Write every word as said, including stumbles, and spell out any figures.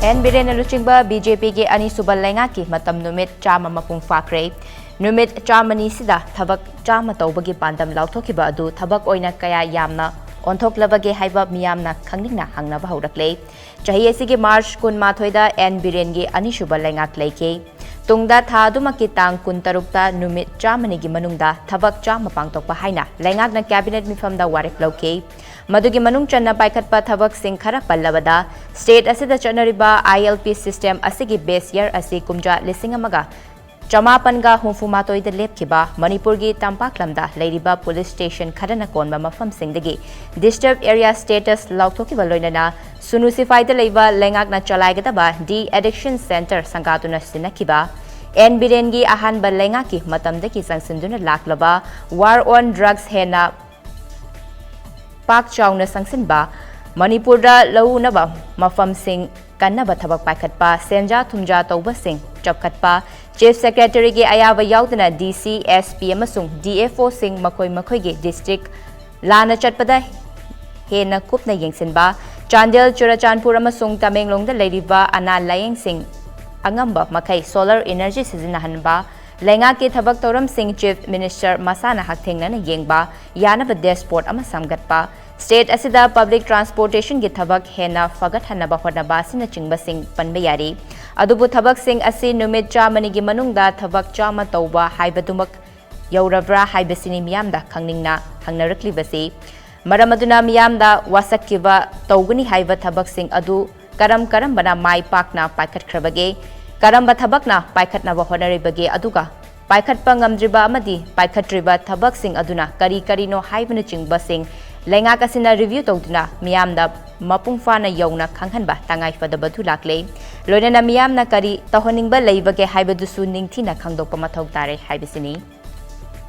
And ꯕꯤꯔꯦꯟꯅ ꯂꯨꯆꯤꯡꯕ B J ꯄꯤꯒꯤ ꯑꯅꯤꯁꯨꯕ ꯂꯩꯉꯥꯛꯀꯤ ꯃꯇꯝ ꯅꯨꯃꯤꯠ ꯆꯥꯝꯃ ꯃꯄꯨꯡ ꯐꯥꯈ꯭ꯔꯦ꯫ ꯅꯨꯃꯤꯠ ꯆꯥꯝꯃꯅꯤꯁꯤꯗ ꯊꯕꯛ ꯆꯥꯝꯃ ꯇꯧꯕꯒꯤ ꯄꯥꯟꯗꯝ ꯂꯥꯎꯊꯣꯛꯈꯤꯕ ꯑꯗꯨ ꯊꯕꯛ ꯑꯣꯏꯅ ꯀꯌꯥ ꯌꯥꯝꯅ ꯑꯣꯟꯊꯣꯛꯂꯕꯒꯦ ꯍꯥꯏꯕ ꯃꯤꯌꯥꯝꯅ ꯈꯪꯅꯤꯡꯅ ꯍꯪꯅꯕ ꯍꯧꯔꯛꯂꯦ꯫ ꯆꯍꯤ ꯑꯁꯤꯒꯤ ꯃꯥꯔꯆ ꯀꯨꯟꯃꯥꯊꯣꯏꯗ ꯑꯦꯟ ꯕꯤꯔꯦꯟꯒꯤ ꯑꯅꯤꯁꯨꯕ ꯂꯩꯉꯥꯛ ꯂꯩꯈꯤ꯫ ꯇꯨꯡꯗ ꯊꯥ ꯑꯗꯨꯃꯛꯀꯤ ꯇꯥꯡ ꯀꯨꯟꯇꯔꯨꯛꯇ ꯅꯨꯃꯤꯠ ꯆꯥꯝꯃꯅꯤꯒꯤ ꯃꯅꯨꯡꯗ ꯊꯕꯛ ꯆꯥꯝꯃ ꯄꯥꯡꯊꯣꯛꯄ ꯍꯥꯏꯅ ꯂꯩꯉꯥꯛꯅ ꯀꯦꯕꯤꯅꯦꯠ ꯃꯤꯐꯝꯗ ꯋꯥꯔꯦꯞ ꯂꯧꯈꯤ꯫ ꯃꯗꯨꯒꯤ ꯃꯅꯨꯡ ꯆꯟꯅ ꯄꯥꯏꯈꯠꯄ ꯊꯕꯛꯁꯤꯡ ꯈꯔ ꯄꯜꯂꯕꯗ, ꯁ꯭ꯇꯦꯠ ꯑꯁꯤꯗ ꯆꯠꯅꯔꯤꯕ ꯑꯥꯏ ꯑꯦꯜ ꯄꯤ ꯁꯤꯁꯇꯦꯝ ꯑꯁꯤꯒꯤ ꯕꯦꯁ ꯌꯔ ꯑꯁꯤ ꯀꯨꯝꯖꯥ ꯂꯤꯁꯤꯡ ꯑꯃꯒ ꯆꯃꯥꯄꯟꯒ ꯍꯨꯝꯐꯨ ꯃꯥꯊꯣꯏꯗ ꯂꯦꯞꯈꯤꯕ ꯃꯅꯤꯄꯨꯔꯒꯤ ꯇꯝꯄꯥꯛ ꯂꯝꯗ ꯂꯩꯔꯤꯕ ꯄꯨꯂꯤꯁ ꯁ꯭ꯇꯦꯁꯟ ꯈꯔꯅ ꯀꯣꯟꯕ ꯃꯐꯝꯁꯤꯡꯗꯒꯤ ꯗꯤꯁꯇꯔꯕ ꯑꯦꯔꯤꯌꯥ ꯁ꯭ꯇꯦꯇꯁ ꯂꯥꯎꯊꯣꯛꯈꯤꯕ ꯂꯣꯏꯅꯅ ꯁꯨꯅꯨ ꯁꯤꯐꯥꯏꯗ ꯂꯩꯕ ꯂꯩꯉꯥꯛꯅ ꯆꯂꯥꯏꯒꯗꯕ ꯗꯤ ꯑꯦꯗꯤꯛꯁꯟ ꯁꯦꯟꯇꯔ ꯁꯪꯒꯥꯗꯨꯅ ꯁꯤꯟꯅꯈꯤꯕ ꯑꯦꯟ ꯕꯤꯔꯦꯟꯒꯤ ꯑꯍꯥꯟꯕ ꯂꯩꯉꯥꯛꯀꯤ ꯃꯇꯝꯗꯒꯤ ꯆꯪꯁꯤꯟꯗꯨꯅ ꯂꯥꯛꯂꯕ ꯋꯥꯔ ꯑꯣꯟ ꯗ꯭ꯔꯒꯁ ꯍꯦꯟꯅ ꯄꯥꯛ ꯆꯥꯎꯅ ꯆꯪꯁꯤꯟꯕ, ꯃꯅꯤꯄꯨꯔꯗ ꯂꯧꯎꯅꯕ ꯃꯐꯝꯁꯤꯡ ꯀꯟꯅꯕ ꯊꯕꯛ ꯄꯥꯏꯈꯠꯄ, ꯁꯦꯟꯖꯥ ꯊꯨꯝꯖꯥ ꯇꯧꯕꯁꯤꯡ ꯆꯞꯈꯠꯄ, ꯆꯤꯐ ꯁꯦꯀ꯭ꯔꯦꯇꯔꯤꯒꯤ ꯑꯌꯥꯕ ꯌꯥꯎꯗꯅ ꯗꯤ ꯁꯤ, ꯑꯦꯁ ꯄꯤ ꯑꯃꯁꯨꯡ ꯗꯤ ꯑꯦꯐ ꯑꯣꯁꯤꯡ ꯃꯈꯣꯏ ꯃꯈꯣꯏꯒꯤ ꯗꯤꯁꯇ꯭ꯔꯤꯛ ꯂꯥꯟꯅ ꯆꯠꯄꯗ ꯍꯦꯟꯅ ꯀꯨꯞꯅ ꯌꯦꯡꯁꯤꯟꯕ, ꯆꯥꯟꯗꯦꯜ, ꯆꯨꯔꯆꯥꯟꯄꯨꯔ ꯑꯃꯁꯨꯡ ꯇꯃꯦꯡꯂꯣꯡꯗ ꯂꯩꯔꯤꯕ ꯑꯅꯥ ꯂꯥꯌꯦꯡꯁꯤꯡ ꯑꯉꯝꯕ ꯃꯈꯩ ꯁꯣꯂꯔ ꯏꯅꯔꯖꯤ ꯁꯤꯖꯤꯟꯅꯍꯟꯕ, ꯂꯩꯉꯥꯛꯀꯤ ꯊꯕꯛ ꯊꯧꯔꯝꯁꯤꯡ ꯆꯤꯐ ꯃꯤꯅꯤꯁꯇꯔ ꯃꯁꯥꯅ ꯍꯛꯊꯦꯡꯅꯅ ꯌꯦꯡꯕ ꯌꯥꯅꯕ ꯗꯦꯁꯕꯣꯔꯗ ꯑꯃ ꯁꯦꯝꯒꯠꯄ, ꯁ꯭ꯇꯦꯠ ꯑꯁꯤꯗ ꯄꯕ꯭ꯂꯤꯛ ꯇ꯭ꯔꯥꯟꯁꯄꯣꯔꯇꯦꯁꯟꯒꯤ ꯊꯕꯛ ꯍꯦꯟꯅ ꯐꯒꯠꯍꯟꯅꯕ ꯍꯣꯠꯅꯕ ꯑꯁꯤꯅꯆꯤꯡꯕꯁꯤꯡ ꯄꯟꯕ ꯌꯥꯔꯤ꯫ ꯑꯗꯨꯕꯨ ꯊꯕꯛꯁꯤꯡ ꯑꯁꯤ ꯅꯨꯃꯤꯠ ꯆꯥꯝꯃꯅꯤꯒꯤ ꯃꯅꯨꯡꯗ ꯊꯕꯛ ꯆꯥꯝꯃ ꯇꯧꯕ ꯍꯥꯏꯕꯗꯨꯃꯛ ꯌꯧꯔꯕ꯭ꯔꯥ ꯍꯥꯏꯕꯁꯤꯅꯤ ꯃꯤꯌꯥꯝꯗ ꯈꯪꯅꯤꯡꯅ ꯍꯪꯅꯔꯛꯂꯤꯕꯁꯤ꯫ ꯃꯔꯝ ꯑꯗꯨꯅ ꯃꯤꯌꯥꯝꯗ ꯋꯥꯁꯛꯈꯤꯕ ꯇꯧꯒꯅꯤ ꯍꯥꯏꯕ ꯊꯕꯛꯁꯤꯡ ꯑꯗꯨ ꯀꯔꯝ ꯀꯔꯝꯕꯅ ꯃꯥꯏ ꯄꯥꯛꯅ ꯄꯥꯏꯈꯠꯈ꯭ꯔꯕꯒꯦ, ꯀꯔꯝꯕ ꯊꯕꯛꯅ ꯄꯥꯏꯈꯠꯅꯕ ꯍꯣꯠꯅꯔꯤꯕꯒꯦ, ꯑꯗꯨꯒ ꯄꯥꯏꯈꯠꯄ ꯉꯝꯗ꯭ꯔꯤꯕ ꯑꯃꯗꯤ ꯄꯥꯏꯈꯠꯇ꯭ꯔꯤꯕ ꯊꯕꯛꯁꯤꯡ ꯑꯗꯨꯅ ꯀꯔꯤ ꯀꯔꯤꯅꯣ ꯍꯥꯏꯕꯅꯆꯤꯡꯕꯁꯤꯡ ꯂꯩꯉꯥꯛ ꯑꯁꯤꯅ ꯔꯤꯚ꯭ꯌꯨ ꯇꯧꯗꯨꯅ ꯃꯤꯌꯥꯝꯗ ꯃꯄꯨꯡ ꯐꯥꯅ ꯌꯧꯅ ꯈꯪꯍꯟꯕ ꯇꯉꯥꯏꯐꯗꯕꯗꯨ ꯂꯥꯛꯂꯦ꯫ ꯂꯣꯏꯅꯅ ꯃꯤꯌꯥꯝꯅ ꯀꯔꯤ ꯇꯧꯍꯟꯅꯤꯡꯕ ꯂꯩꯕꯒꯦ ꯍꯥꯏꯕꯗꯨꯁꯨ ꯅꯤꯡꯊꯤꯅ ꯈꯪꯗꯣꯛꯄ ꯃꯊꯧ ꯇꯥꯔꯦ ꯍꯥꯏꯕꯁꯤꯅꯤ꯫